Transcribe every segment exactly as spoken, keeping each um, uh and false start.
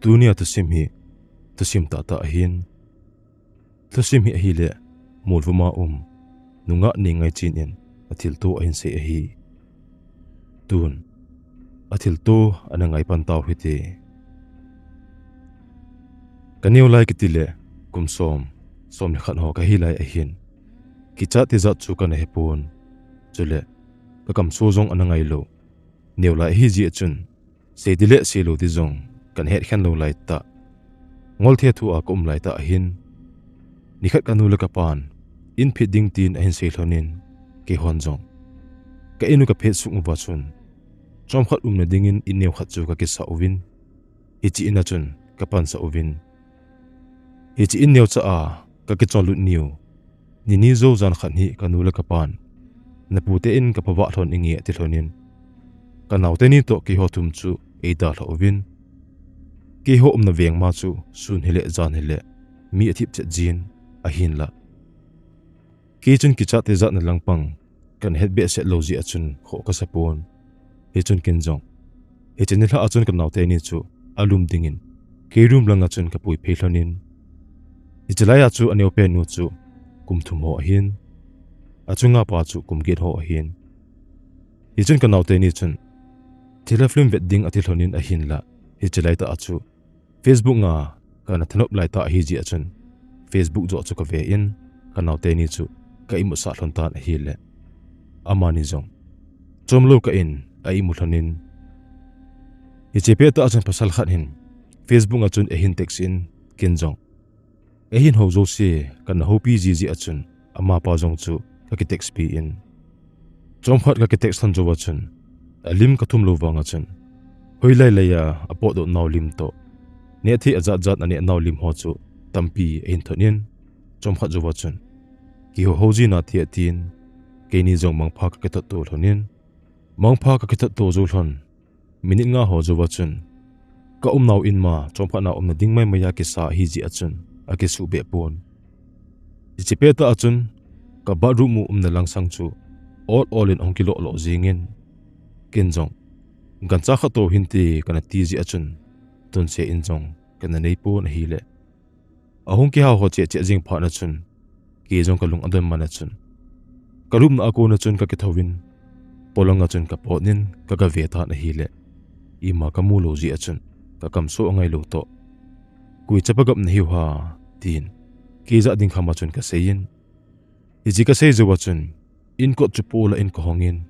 Tunia thusim hi thusim tahtah ahin. Thusim hi ahile, molvuma um nungah Neingaichin in athilto ahin sei ahi. Tun athilto ana ngai pan tau hite. Kaneo lai kitile kum som, som le khat ho kahi lai ahin. Kichat tijat chu kana hepon. Chule kakam so jong ana ngailou. Neo lai ahi jeh chun, sei ding le sei lou ding jong kana hetkhen lou lai tah. Ngol thethu a kaum lai tah ahin. Nikhat kanu le kapan in phet ding tin ahin sei lhonin, keihon jong ka in u kaphet sung uva chun, chomkhat umna dingin in neo khat chu kakisah uvin, hiche in a chun kapansah uvin. Hiche in neocha a kakichonlut niu, nini jou jan khat hi kanu le kapan, napute in kapavah lhon inge ati lhonin, kanaote ni toh keiho thum chu eidalhah uvin. Keiho umna vengma chu sun hile jan hile mi athip chet jin ahinla. Kei chun kichat tijatna langpang kana het behseh lou jeh a chun khoh kasapon. Hichun ken jong, hiche nilhah a chun kanaote ni chu alum dingin kei room langa chun kapui phei lhonin, hiche lai a chu aneopen nu chu kum thum ho ahin, achunga pa chu kum get ho ahin. Hichun kanaote ni chun thilha film vet ding ati lhonin ahinla, hiche laitah a chu Facebook a kana thanop laitah ahi jeh a chun, Facebook joh chu kaven, kanaote ni chu ka imutsah lhon tan ahile, amani jong chomlou kah in a imu lhonin, hiche pettah a chun pasal khat hin Facebook a chun eihin text in, ken jong eihin hou jouse kana houpi jiji a chun, amapa jong chu kakitext pi in. Chomkhat kakitext lhon jouva chun, alim kathum lou vanga chun, hoilai laiya apotdoh nau lim toh, nehthei ajat jat aneh nau lim ho chu tampi ahin thot in, chomkhat jouva chun, kihou hou jin nate atin, keini jong mangpha kakithot to lhonin, mangpha kakithot to jou lhon minute nga ho jouva chun, kaumnau in ma chomkhat na umna ding maimai a kisa ahi jeh a chun akisuhbeh pon. Hiche pettah a chun ka bathroom u umna langsang chu ol ol in ahung kiloh loh jingin, ken jong gancha khat tou hinte kana ti jeh a chun, tunse in jong kana neipon ahile, ahung kihao ho cheh cheh jing phatna chun, kei jong kalung adon mana chun, kalupna a kona chun kakithouvin, polanga chun kapotnin kagavetan ahile, ima kamu lou jeh a chun kakamso angailou toh, koi chapa gap nahiu ham, tin kei jah ding khama chun kaseiyin. Hiche kasei jouva chun, inkot chu pola in kahongin,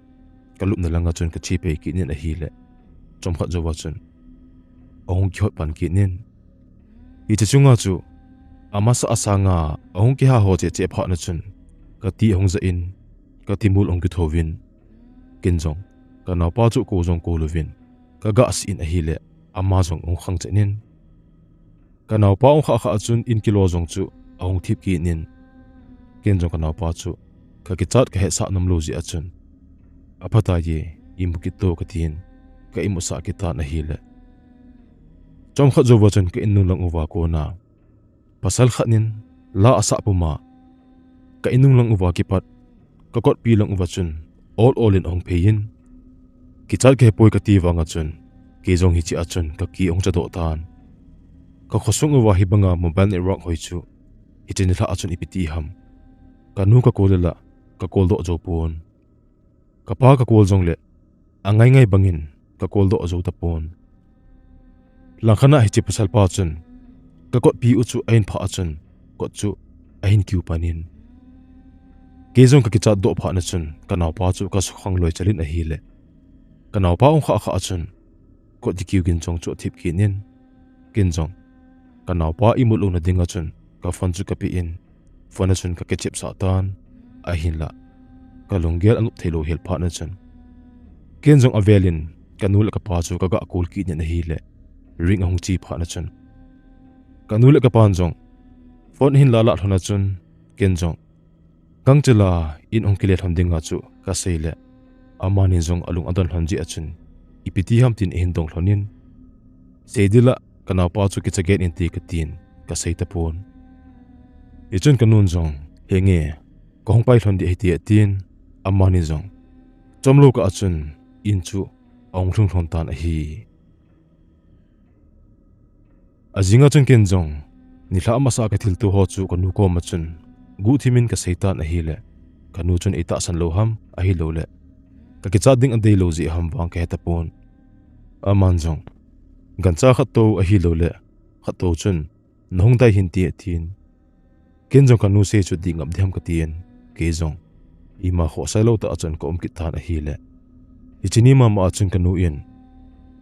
kalupna langa chun kachepai kitnin ahile, chomkhat jouva chun ahung kihot pan kitnin, hiche chunga chu amasa a sanga ahung kiha ho cheh cheh phatna chun, kati ahung jah in, katimul ahung kithouvin, ken jong kanaopa chu kou jong kou louvin, kagahsih in ahile, ama jong ahung khangchet in, kanaopa ahung khah khah a chun in kilo jong chu ahung thip kitnin, ken jong kanaopa chu kakichat kahetsah nomlou jeh a chun, aphatai e, imu kit to katin, ka imutsah kittan ahile, chomkhat jouva chun ka in nung lang uva kona pasal khat nin la asah puma, ka in nung lang uva kipat kakotpi lang uva chun ol ol in ahung pheiyin, kichat kahepoi kati vanga chun, kei jong hiche a chun kaki ahung chadoh tan. Kakhosung uva hibanga mobile network hoi chu hiche nilhah a chun ipi ti ham, kanu ka call le la ka call doh jou pon. Kapa ka call jongle angai ngai bangin ka call doh jou tapon. Langkhat a hiche pasalpa chun kakotpi u chu ahin phah a chun kot chu ahin kiu panin, kei jong kakichat doh phatna chun kanaopa chu kasukhang loi chalin ahile, kanaopa ahung khah khah a chun kot kikiu gin jong chu athip kitnin, ken jong kanaopa imut louna dinga chun ka phone chu kapein, phone a chun kakichat sah tan, ahinla kalunggel anop theilou hel phatna chun, ken jong avelin kanu le kapa chu kagah call kitnin ahile, ring ahung che phatna chun, kanu le kapan jong phone ahin la lah lhona chun, ken jong gangchela in ahung kile lhon dinga chu kaseile, amanin jong alung adon lhon jeh a chun, ipi ti ham tin eihin dong lhonin, sei ding la kanaopa chu kicha get inte katin, kasei tapon. Hichun kanun jong, henge, kahung pai lhon ding ahite atin, amani jong chomlou kah a chun in chu ahung lhung lhon tan ahi. Ajing a chun ken jong, nilhah masa ka thilto ho chu ka nu koma chun guhthim in ka seitan ahile, ka nu chun eitahsan lou ham, ahilou le ka kichat ding adei lou jeh ham vang ka he tapon. Aman jong, gancha khat to ahilou le khat to chun, na hung dai hinte atin. Ken jong ka nu sei chu dih ngap diham ka tin, kei jong ima khohsah lou tah a chun ka um kit tan ahile. Hiche ni mama a chun ka nu in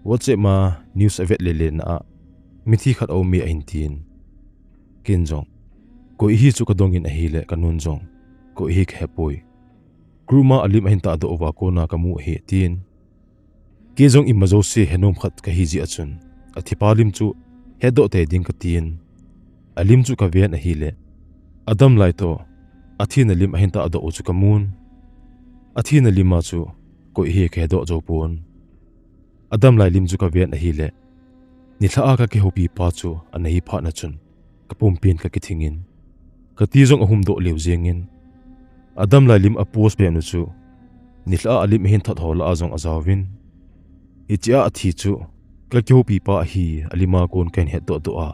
WhatsApp ma news avet lele na a, mithi khat aum e ahin tin. Ken jong, koi ahi chu ka dong in ahile, ka nun jong, koi ahi ka hepoi. Group ma alim ahin tahdoh uva kona ka mu ahi tin. Kei jong ima jouse henom khat ka hi jeh a chun, athipa lim chu hedoh tei ding ka tin. Alim chu ka ven ahile, adam lai to, athina lim ahin tahdoh u chu ka mun. Athina lim a chu, koi ahi ka hedoh jou pon. Adam lai lim chu ka ven ahile, nilhah a ka kihoupi pa chu ana hi phat na chun, ka pumpin ka kithing in, ka ti jong ahum doh leu jeng in, adam lai lim a post pen u chu, nilhah a alim ahin that ho lah a jong ajao vin. Hiche a athi chu, ka kihoupi pa ahi, alim a kon ka hin hetdoh doh a,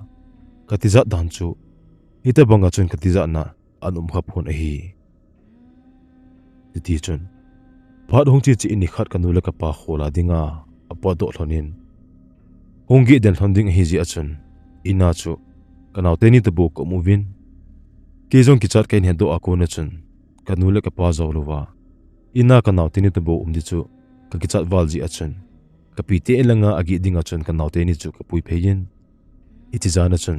ka tijat dan chu, hitobang a chun ka tijat na, ana um kha pon ahi. Hiti chun, phat hung che che in nikhat ka nu le ka pa khol a dinga apotdoh lhon in, hung geh den lhon ding ahi jeh a chun, in a chu ka naote ni tobou ka um uvin. Kei jong kichat ka hin hedoh a kon a chun, ka nu le ka pa jou louva, in a ka naote ni tobou um di chu ka kichat val jeh a chun, ka pi te in langa ageh ding a chun ka naote ni chu ka pui phei in. Hiche jan a chun,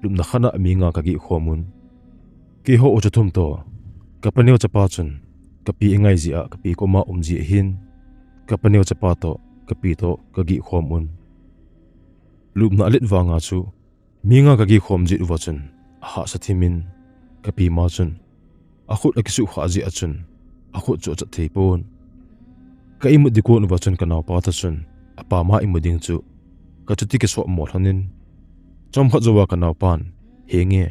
lupna khat a mi nga ka geh khom un. Keiho u cha thum to, ka paneo chapa chun, ka pi angai jeh a, ka pi koma um jeh ahin, ka paneo chapa to, ka pi to ka geh khom un. Lupna alet vang a chu, mi nga ka geh khom jeh uva chun, ahahsa thim in, ka pi ma chun, akhut akisuh kha jeh a chun, akhut chu achat thei pon. Ka imut ding kon uva chun ka naopa ta chun, apa ma imut ding chu, ka chuti kisop mo lhon in, chomkhat jouva ka naopan, "Henge,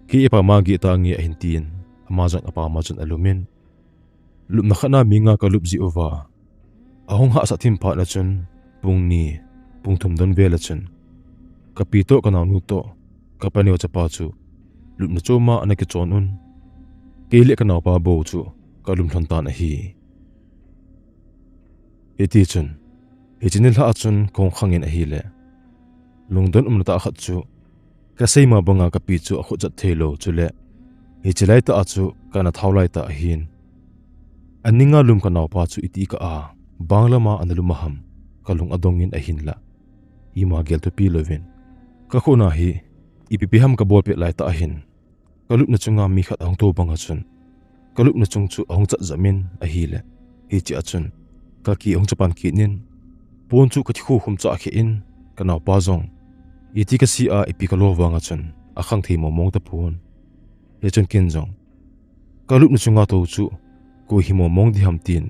kei apa ma geh tange," ahin tin, ama jong apa ma chun alum in. Lupna khat a mi nga ka lup jeh uva, ahung hahsa thim phat na chun, pung ni, pung thum don vel a chun, ka pi to ka naonu to, ka paneo chapa chu, lupna chom a ana kichon un. Kei le ka naopa bou chu, ka lum lhon tan ahi. Hiti chun, hiche nilhah a chun ka hung khang in ahile, lungdon umna tah khat chu, ka seima banga ka pi chu akhut chat thei lou chule, hiche lai tah a chu ka na thao lai tah ahin. Aning a lum ka naopa chu iti kah a, bang lama ana lum a ham, ka lung adong in ahinlah, ima gel thupi louvin, ka khut na hi, ipi pi ham ka bol pet lai tah ahin. Ka lupna chunga mi khat ahung tou bang a chun, ka lupna chung chu ahung chat jam in ahile, hiche a chun, ka ki ahung chapan kit in, pon chu ka thi khu khum cha khe in, ka naopa jong, iti ka si a ipi ka lo vang a chun, akhang thei mong mong tapon. Hichun ken jong, ka lupna chunga tou chu, koi hi mong mong di ham tin,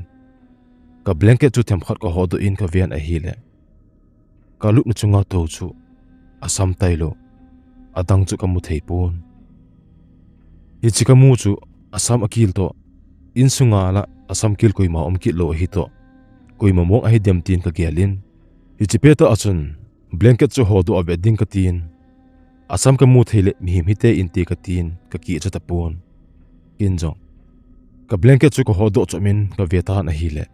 ka blanket chu themkhat ka hodoh in ka ven ahile, ka lupna chunga tou chu, asam tailou, adang chu ka mu thei pon. Hiche ka mu chu, asam akil to, insunga la asam kil koima um kit lou ahi to, koi mong mong ahi dem tin ka gel in. Hiche pet a chun, blanket chu hodoh a vet ding ka tin. Asam ka mu thei le mihem hite inte ka tin, ka kicha tapon. Ken jong, ka blanket chu ka hodoh chom in ka ve tan ahile,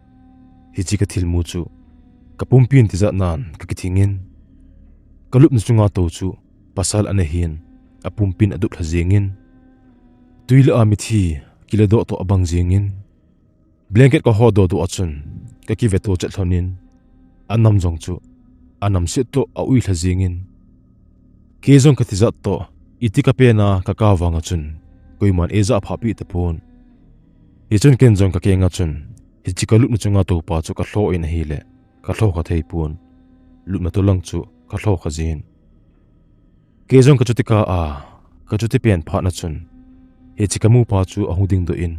hiche ka thilmu chu, ka pumpin tijat nan ka kithing in, ka lupna chunga tou chu, pasal ana hin, apumpin adup lha jeng in, tui le a mithi, kile doh to abang jeng in, blanket ka hodoh doh a chun, ka kive to chet lhon in, anam jong chu, anam set to aui lha jeng in, kei jong ka tijat to, iti ka pen a ka kap vang a chun, koiman eija pha pi tapon. Hichun ken jong ka keng a chun, hiche ka lupna chunga tou pa chu ka lho in ahile, ka lho kha thei pon. Lupna tolang chu ka lho kha jin. Kei jong ka chuti kah a, ka chuti pen phat na chun, hiche ka mu pa chu ahung ding doh in,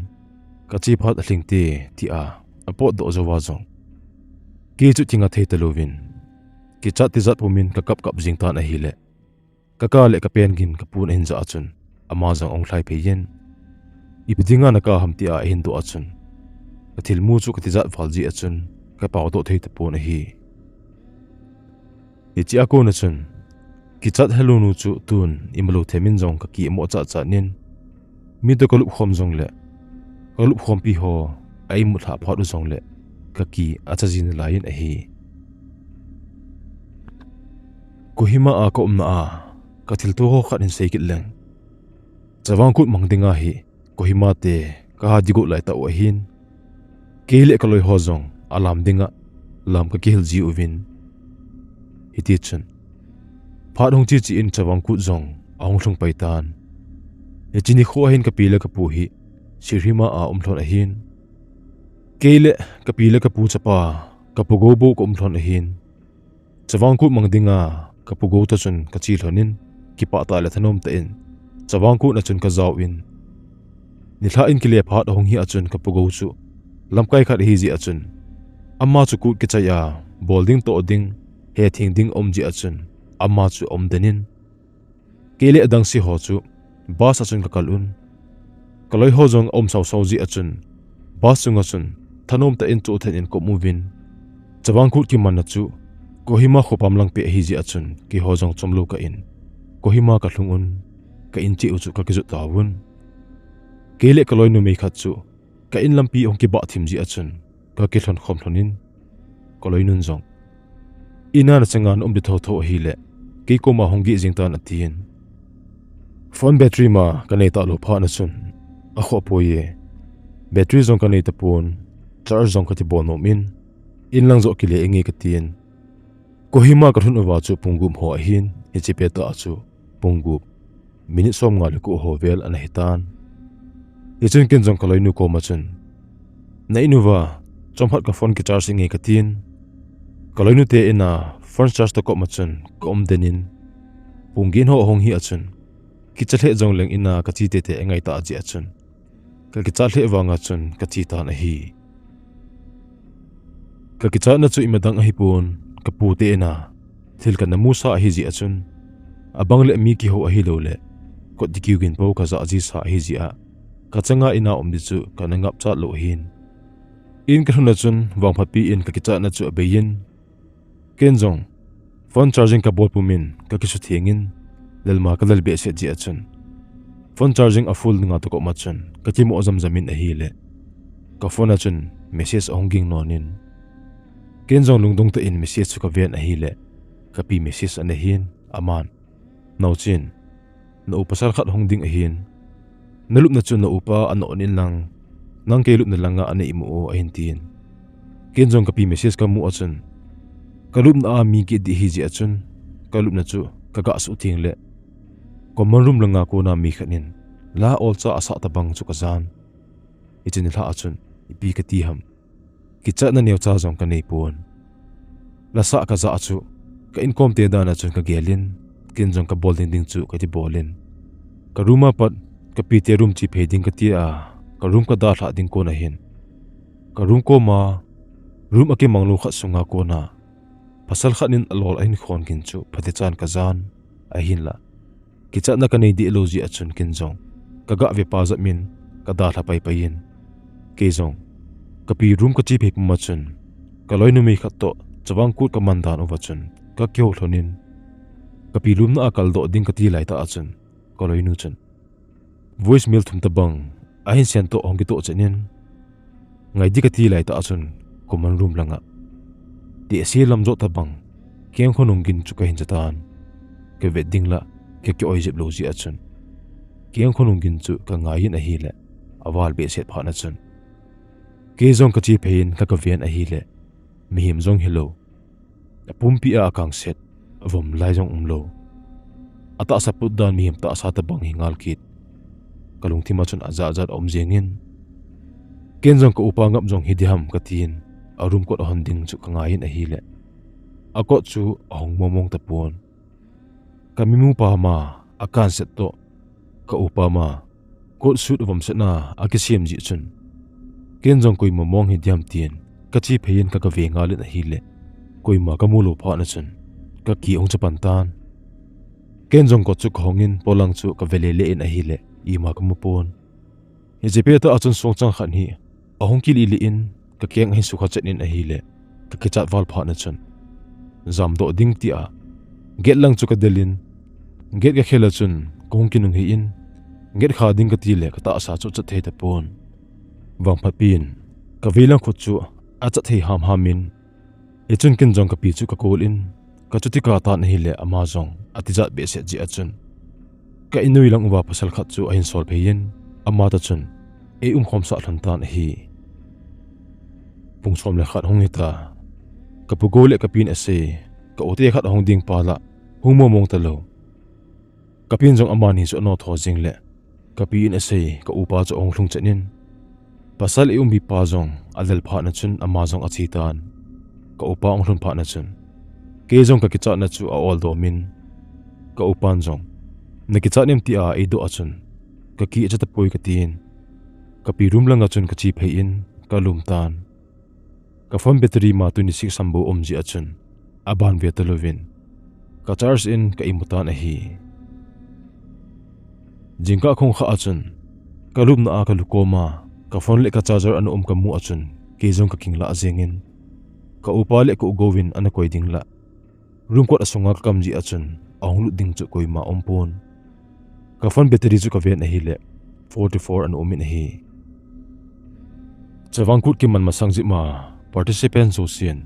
ka che phat alhing te, tia apotdoh jou a jong, kei chu kinga thei talouvin, kichat tijat pum in ka kap kap jing tan ahile, ka kap le ka pen gin ka pun ahin jah a chun, ama jong ahung lhai phei in, ipi dinga na kap ham tia ahin doh a chun, ka thilmu chu ka tijat val jeh a chun, ka paodoh thei tapon ahi. Hiche a kon a chun, Kichat helou nu chu tun imalou themin jong ka ki amo cha cha nin, mi to ka lup khom jongle, ka lup khompi ho a imut lha phat u jongle, ka ki acha jin lai in ahi. Kohima a ka umna a ka thilto ho khat in sei kit leng, Chavang Kut mang dinga hi Kohima te ka ha digot lai ta u ahin, kei le ka loi ho jong alam dinga lam ka kihil ji uvin. Hiti chun phat hung chi chi in Chavang Kut jong ahung lhung pai tan. Hiche nikho ahin ka pi le ka pu hi Sirhima a um lhon ahin, kei le ka pi le ka pu chapa ka pu Go bou ka um lhon ahin. Chavang Kut mang dinga ka pu Go ta chun ka chi lhonin, kipah ta le thanom ta in Chavang Kut na chun ka jao in, nilhah in kile phat ahung hi a chun ka pu Go chu lamkai khat ahi ji a chun, ama chu kut kichai a bol ding toh ding, he thing ding um ji a chun, ama chu um den in, kei le adang si ho chu bus a chun ka kal un. Ka loi ho jong a um sau sau ji a chun, bus chunga chun thanom ta in chu then in ka um uvin. Chavang Kut kiman na chu Kohima khopam lang pe ahi ji a chun, kei ho jong chom lou ka in Kohima ka lhung un, ka in cheh u chu ka kijot ta un. Kei le ka loi numei khat chu ka in lampi hung kibah thim ji a chun, ka kilhon khom lhonin, ka loi nun jong, ina na changa na um di tho tho ahile, kei koma hung geh jing tan atin. Phone battery ma ka nei ta lou phat na chun, akhoh poi e. Battery jong ka nei ta pon, charge jong ka ti bol nom in, in lang joh kile inge ka tin. Kohima ka lhun uva chu pung gup ho ahin, hiche pet a chu pung gup minute som nga le ko ho vel ana hi tan. Hichun ken jong ka loinu koma chun, na in uva chomkhat ka phone kicharge inge ka tin. Ka loinu te in a phone charge ta kop ma chun ka um den in, pung get ho ahung hi a chun, kicha lheh jong leng in a ka chi tete angai ta ji a chun, ka kicha lheh vanga chun ka chi tan ahi. Ka kichatna chu ima dang ahi pon, ka pu te in a thil ka na mu sa ahi ji a chun, abang le mi kiho ahi lou le, kot di kiu gin po ka ja ji sa ahi ji a, ka changa in a um di chu ka na ngap chat lou ahin. In ka lhun a chun vangphat pi in ka kichatna chu abei in, ken jong phone charging ka bol pum in ka kisutheng in, lelma ka lel behseh ji a chun, phone charging a full nga ta kop ma chun ka kimo jam jam in ahile, ka phone a chun message ahung ging non in, ken jong lungdong ta in message chu ka ven ahile, ka pi message ana hin, aman, Naochin, na u pasal khat hung ding ahin. Na lupna chu na upa a noh in lang, nang kei lupna langa ana imu u ahin tin. Ken jong ka pi message ka mu a chun, ka lupna a mi get di hi ji a chun, ka lupna chu ka ga suh theng le, common room langa kona mi khat in la olcha asa ta bang chu ka jan. Hiche nilhah a chun ipi ka ti ham. Kichatna neocha jong ka nei pon. Lasa ka ja chu, ka inkom te dan a chun ka gel in, ken jong ka bol ding ding chu ka ti bol in, ka room a pat ka pi te room chi phei ding ka ti a, ka room ka dalhah ding kon ahin, ka room koma room a kimang lou khat sunga kona pasal khat in a lol ahin khon gin chu phatichan ka jan, ahinla kichatna ka nei deh lou ji a chun ken jong ka ga ve pa jat min ka dalha pai pai in, kei jong ka pi room ka chi phei pum a chun, ka loinu mi khat toh chavang kut ka man dan uva chun ka kihou lhon in, ka pi lupna a kal doh ding ka ti lai ta a chun, ka loinu chun voice mail thum ta bang ahin send toh hung kitoh chen in, ngai di ka ti lai ta a chun, common room langa tehse lam joh ta bang keng khonung gin chu ka hin ja tan. Ka vet ding la ka ki oi jep lou ji a chun, keng khonung gin chu ka ngai in ahile, a val behseh phat na chun, kei jong ka chi phei in ka ka ven ahile, mihem jong hilou, a pumpi a a kang set, a vom lai jong um lou. A tahsa put dan mihem tahsa ta bang hi ngal kit. Ka lungthim a chun a jat jat a um jeng in, ken jong ka upa ngap jong hi di ham ka ti in, a room kot a hon ding chu ka ngai in ahile, a kot chu a hong mong mong ta pon. Ka mimu pa ma a kan set toh, ka upa ma kot suit a vom set na a kisem ji chun, ken jong koima mong hi di ham tin, ka chi phei in ka ka ve ngal in ahile, koima ka mu lou phat na chun, ka ki hung cha pan tan. Ken jong kot chu ka hong in, polang chu ka ve le le in ahile, ima ka mu pon. Hiche pet a chun songchang khat hi a hung kili li in, ka keng ahin sukha chen in ahile, ka kichat val phat na chun, jam doh ding ti a, gate lang chu ka del in, Gate kakhel a chun kahung kinunghei in, gate kha ding kati le katahsa chu achat thei tapon. Vangphatpi in kaveilang khut chu achat thei hamham in, hichun ken jong kapi chu ka call in, kachuti katan ahile ama jong atijat behseh jeh a chun, ka innoilang uva pasal khat chu ahin sol phei in, ama toh chun eiumkhomsah lhon tan ahi. Pung som le khat hung hita, kapu Gou le kapin asei, ka u tekhat ahung ding pa lah hung momong talou. Kapin jong amani chu anoh tho jing le, kapi in asei, ka upa chu ahung lhung chet in, pasal eiumpi pa jong alel phat na chun ama jong athi tan. Ka upa ahung lhun phat na chun, kei jong kakichat na chu a-ol dom in, ka upan jong, nakichat nem tia eidoh a chun, kakicha tapoi katin, kapi room langa chun kache phei in, kalum tan. Ka phone battery ma twenty six ham bou um jeh a chun, aban ve talouvin, ka charge in ka imu tan ahi. Jingkah khong khat a chun, kalupna a kalu koma, ka phone le ka charger ana um kamu a chun, kei jong kakinglah jeng in, ka upa le ka u Gou in ana koi ding lah, room kot asunga kakam jeh a chun, ahung lut ding chu koima aumpon. Ka phone battery chu kaven ahile, forty four ana um in ahi. Chavang Kut kiman masang jeh ma, participant jousen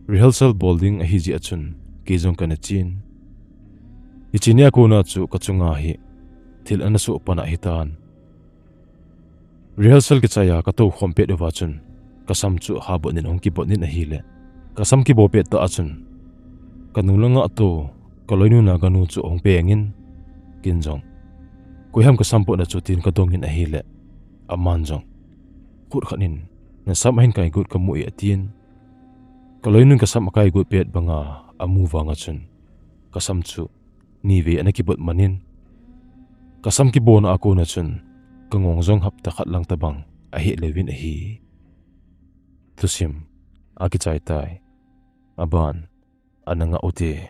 rehearsal bol ding ahi jeh a chun, kei jong kana chen. Hiche nia kona chu kachunga hi thil ana soh pan ahitan. Rehearsal kichai a katou khom pet uva chun, kasam chu habot in ahung kibot in ahile, kasam kibo pet tah a chun, kanung langa tou, kaloinu naganu chu ahung peng in, ken jong, koiham kasam potna chu tin kadong in ahile, aman jong, khut khat in, nasam ahin kaigot kamu e atin, kaloinun kasam akaigot pet banga amu vanga chun, kasam chu nivei ana kibot man in, kasam kibona a kona chun, kangong jong hapta khat lang tobang ahet leuvin ahi. Thusim akichai tai. Aban ana ngah ute.